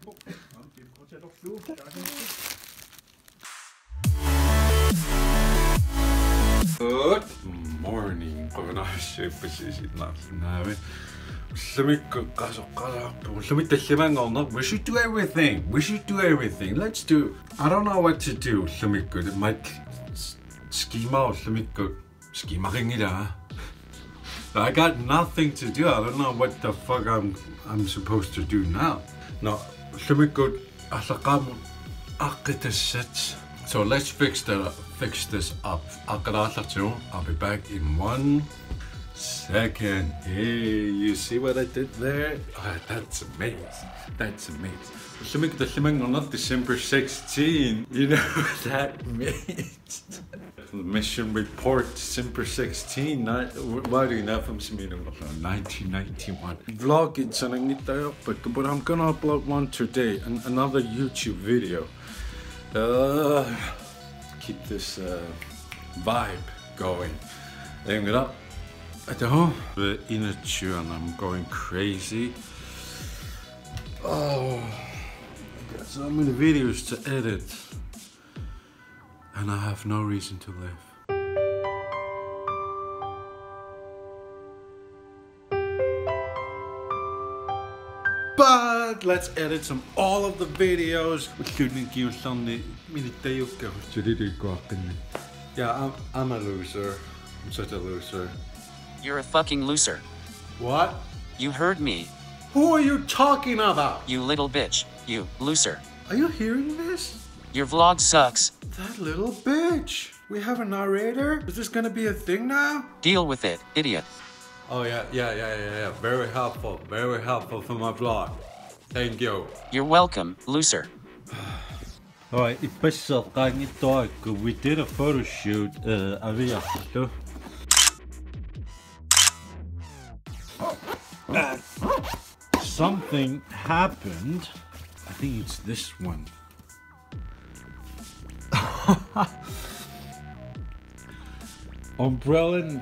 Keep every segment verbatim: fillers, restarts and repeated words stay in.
Good morning. Qujanaq ippassuusinnaasinnaavit. Ullumikkut qasoqqalaarpu. Ullumi tallimanngorneq. We should do everything. We should do everything. Let's do. I don't know what to do. Ullumikkut. Mat skema ullumikkut. Skemaqanngilanga. I got nothing to do. I don't know what the fuck I'm I'm supposed to do now. No, ullumikkut aallaqqaammut aaqqitassat. So let's fix the fix this up. Aaqqilaallartigu. I'll be back in one second. Hey, you see what I did there? Ah, that's amazing. That's amazing. Ullumikkut tallimanngorneq December sixteen. You know what that means? Mission report December sixteen. Ni-, why do you know from Smino? Nineteen ninety-one. Vlog in Sanangitayo, but, but I'm gonna upload one today, an, another YouTube video. Uh, keep this uh, vibe going. Hang it up. At the home, the inner chew, and I'm going crazy. Oh, I got so many videos to edit, and I have no reason to live. But let's edit some all of the videos. Ulluni kiullarni minittajukka. Sulilukkuaqqinni. Yeah, I'm, I'm a loser. I'm such a loser. You're a fucking loser. What? You heard me. Who are you talking about? You little bitch. You loser. Are you hearing this? Your vlog sucks. That little bitch. We have a narrator? Is this gonna be a thing now? Deal with it, idiot. Oh yeah, yeah, yeah, yeah, yeah. Very helpful. Very helpful for my vlog. Thank you. You're welcome, loser. Alright, ippassaa qaanngitsorakku, we did a photo shoot, uh, aviarlu. Something happened. I think it's this one. Umbrella.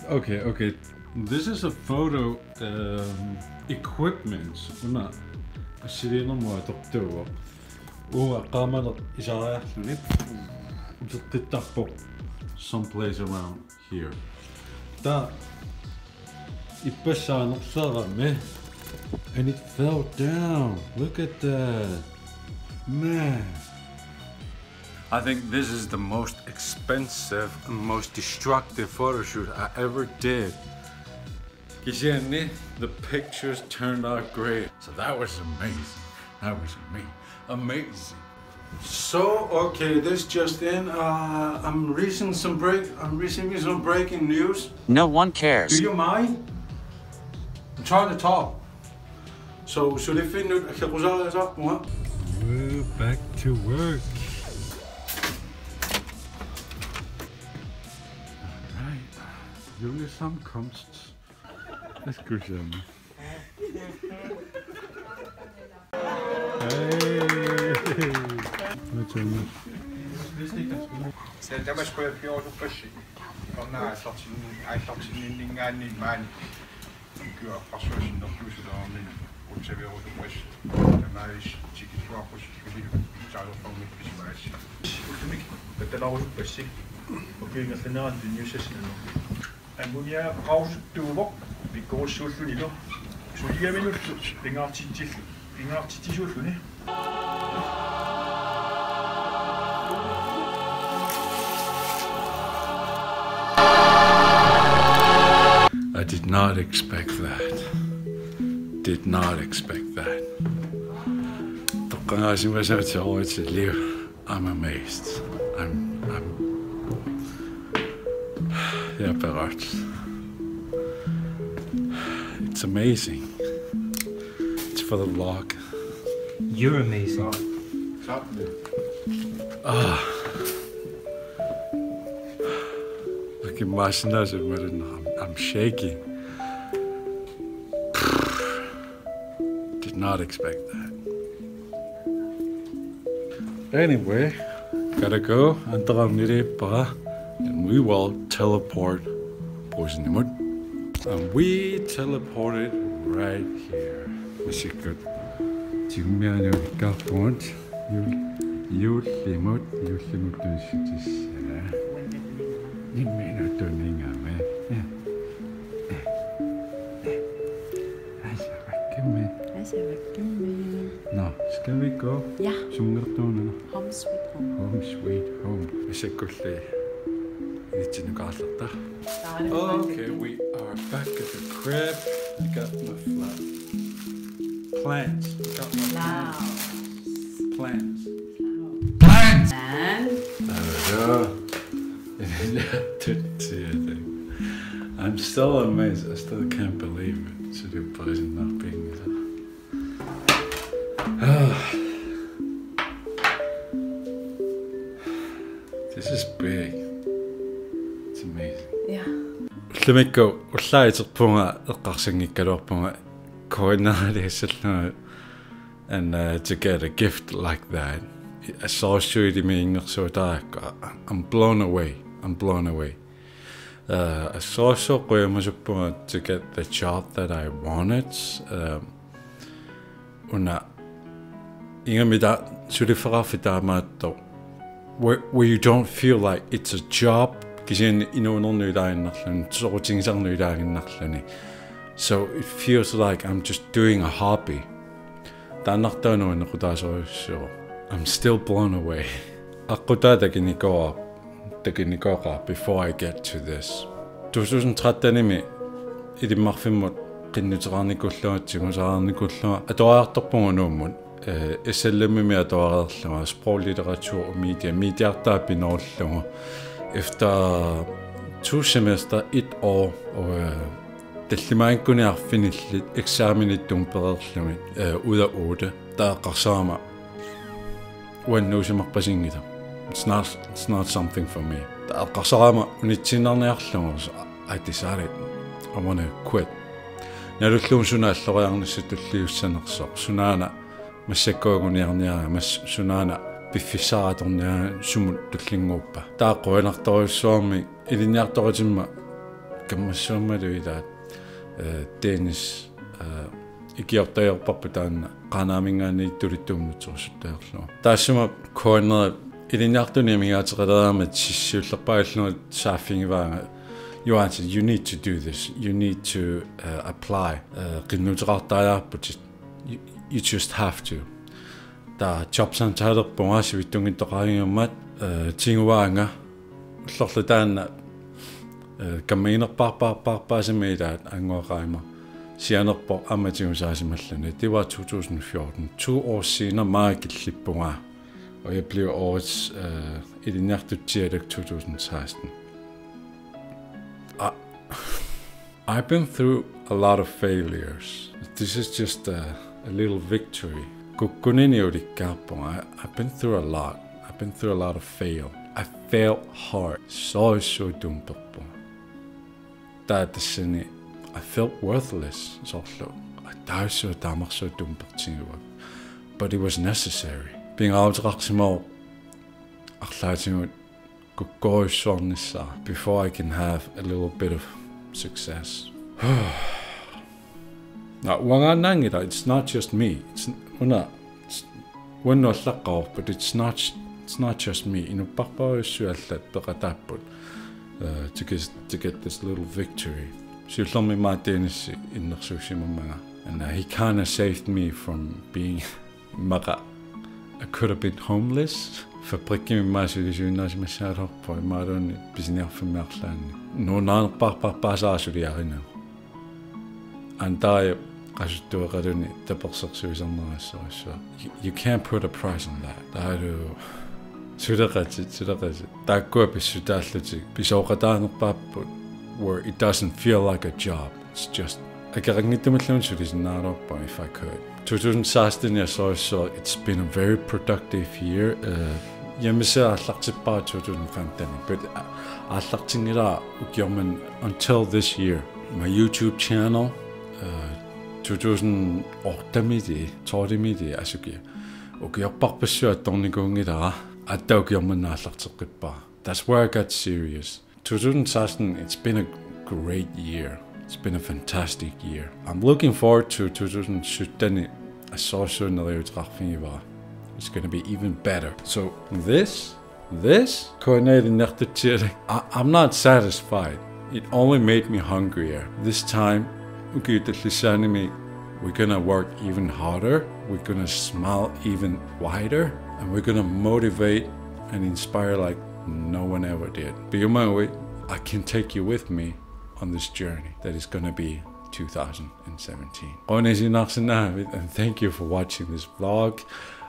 Okay, okay. This is a photo um, equipment. Una assiliinermut atortuuvoq. Uanga qaamaneq isariarluni. Uteqqittarpoq someplace around here. Taava ippassaanerlaarami. And it fell down. Look at that. Man. I think this is the most expensive and most destructive photo shoot I ever did. Kisianni, the pictures turned out great. So that was amazing. That was amazing. Amazing. So, okay, this just in. Uh, I'm reading some break. I'm receiving some breaking news. No one cares. Do you mind? I'm trying to talk. So, suliffimmi akeqqusaariasaarpunga. We're back to work. Alright. Julius Samkomst. That's good, um. Hey. That's a Sila tamassi qujavigerusuppassi. Ikornaa aallartinni-, aallartinninninngaanniit maani. Ukiut apparsuit sinnerlugu sulaarnini qutsavigerusuppassi. Tamassi tikilluaqqussi suli taarerparmik pisimagassi. Ullumikkut pattalarusuppassi. Ukiut ingerlaneranni tunniussassi nanoq. Anguniagaq qausuttuuvoq pikkorussuullunilu suliaminullu pingaartitsillu pingaartitsisuulluni. I did not expect that. Did not expect that. Toqqagaasimasama tiaruitiliu. I'm amazed. I'm, I'm, yeah, Perot. It's amazing. It's for the vlog. You're amazing. Ah. Look at my nose, I'm, I'm shaking. Did not expect that. Anyway, gotta go. Antaramniriippara. And we will teleport Puisinimut. And we teleported right here. Misikkut. Tigummiaaniulikkaarpugut juul-, juullimut, juullimut tunissutissaa. Imminut tuningami. Ja. Asavakkami. Asavakkami. Nå, skal vi gå? Ja. Sungertuunana. Home sweet home. Home sweet home. Asakkulli. Itsinnukaarlerta. Okay, we are back at the crib. I got my flat. Plans. I got my plans. Plans. Plans. And I'm still amazed. I still can't believe it. So the person not being there. This is big. It's amazing. Ja. Ullumikkut ullaaq iterpunga eqqarsanngikkaluarpunga K N R-liassallunga and uh, to get a gift like that. Assorsuit iliminngorsuutarakku. I'm blown away. I'm blown away. Uh, assorsuaq qujamasuppunga to get the job that I wanted. Um, una ingammik suliffeqarfik taamaattoq where, where you don't feel like it's a job, kisianni inuunernu ilaaginnarluni, soqutigisarnu ilaaginnarluni. So it feels like I'm just doing a hobby. Taannartaa nuannequtaasorujussuuvoq. I'm still blown away. Aqqutaa takinikooq, takinikooqaaq before I get to this. Two thousand thirteen-imi Ilimmarfimmut qinnuteqarnikuullunga, tigusaqarnikuullunga, atuariartorpunga Nuummut, eh, S L M-imi atuariarlunga, sprog, litteratur og medier, mediartaa pinoorlunga. Efter to semester, et år, og, eh, tallimaagikkuni arfinillit eksamenit tumpereerlugit, eh, ud af otte, taava eqqarsarama uannuusimarpasinngilaq. It's not, it's not something for me. Taava eqqarsarama unitsiinnarniarlugu, so I decided I wanna quit. Nalullugu suna alloriarnissaq tulliussanersoq, sunaana massakkut anguniarniarama, mas-, sunaana piffissaq atorniarama sumut tullinnguuppa. Taava qujanartorujussuarmik ilinniartoqatima kammassuammalu ilaat, eh, Dennis, eh, ikiortagarparput taanna Qaanaaminngaanniit tulittuummut nutserussuttagarlugu. Taassuma K N R ilinniartuni amigaateqaleraangama siullerpaallunga saaffigivaanga. Johan said, "You need to do this. You need to, uh, apply. Uh, qinnuteqartariaqarputit. You, you just have to." Taava jobsamtalerpunga sivitsunngitsoqarigama, eh, tiguaanga ullorlu taanna, eh, kammaginerpaarpaarpaarpaasama ilaat anguaqaima sianerpoq aamma tigusaasimalluni. Det var to tusind fjorten. To år senere, maajip killippunga. Og jeg blev årets, eh, ilinniartutsialak to tusind seksten. Ah. I've been through a lot of failures. This is just a, a little victory. Kukkunini ulikkaarpunga. I, I've been through a lot. I've been through a lot of fail. I failed hard. Soorlu tumperpunga. Taava tassani, I felt worthless. Soorlu. Ataasiarlugu taamarsuaq tumpertigivaanga. But it was necessary. Pingaaruteqarsimavoq arlaatigut kukkorujussuarnissaa before I can have a little bit of success. Now, uangaannaanngilaq, it's not just me. It's, una, it's, uannut allaqqavoq, but it's not, it's not just me. Inuppassuarujussuit allat peqataapput, uh, to get, to get this little victory. Siullermik aamma Dennis innersuussimammanga. And, uh, he kinda saved me from being immaqa, I could have been homeless. Fabrikkimi aamma sulisuinnaasimassagaluarpoq imaluunniit pisiniarfimmi arlaanni. Nuannaanerpaarpaarpaasara suliarinagu. Antaria qasuttueqaluni tapersersuisarnerujussuaq. You, you can't put a price on that. Taavalu suleqatit, suleqatit. Taakkua pissutaallutik pisooqataanerpaapput where it doesn't feel like a job. It's just, akeqanngitsumilluunniit sulisinnaagaluarpunga if I could. Two thousand sixteen, yeah, so, so it's been a very productive year. Uh, hjemmeside aallartippara two thousand fifteen, but, uh, aallartinngilara ukioq manna until this year. My YouTube channel, uh, two thousand eight-mili, tolv-mili asuki. Ukiorpassuit attornikuunngilara, aatsaat ukioq manna aallarteqqippara. That's where I got serious. Two thousand sixteen, it's been a great year. It's been a fantastic year. I'm looking forward to two thousand seventeen. assorsuaq neriuuteqarfigivara. It's gonna be even better. So this, this, K N A-li nertutsialik, I, I'm not satisfied. It only made me hungrier. This time, ukiut tullissaanni, we're gonna work even harder. We're gonna smile even wider. And we're gonna motivate and inspire like no one ever did. Piumaguit, I can take you with me on this journey that is gonna be two thousand seventeen. Qunisinnaasinnaagavit, and thank you for watching this vlog.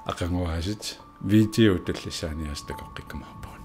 Aqaguaasiit video tullissaaniit takoqqikkumaarpugut.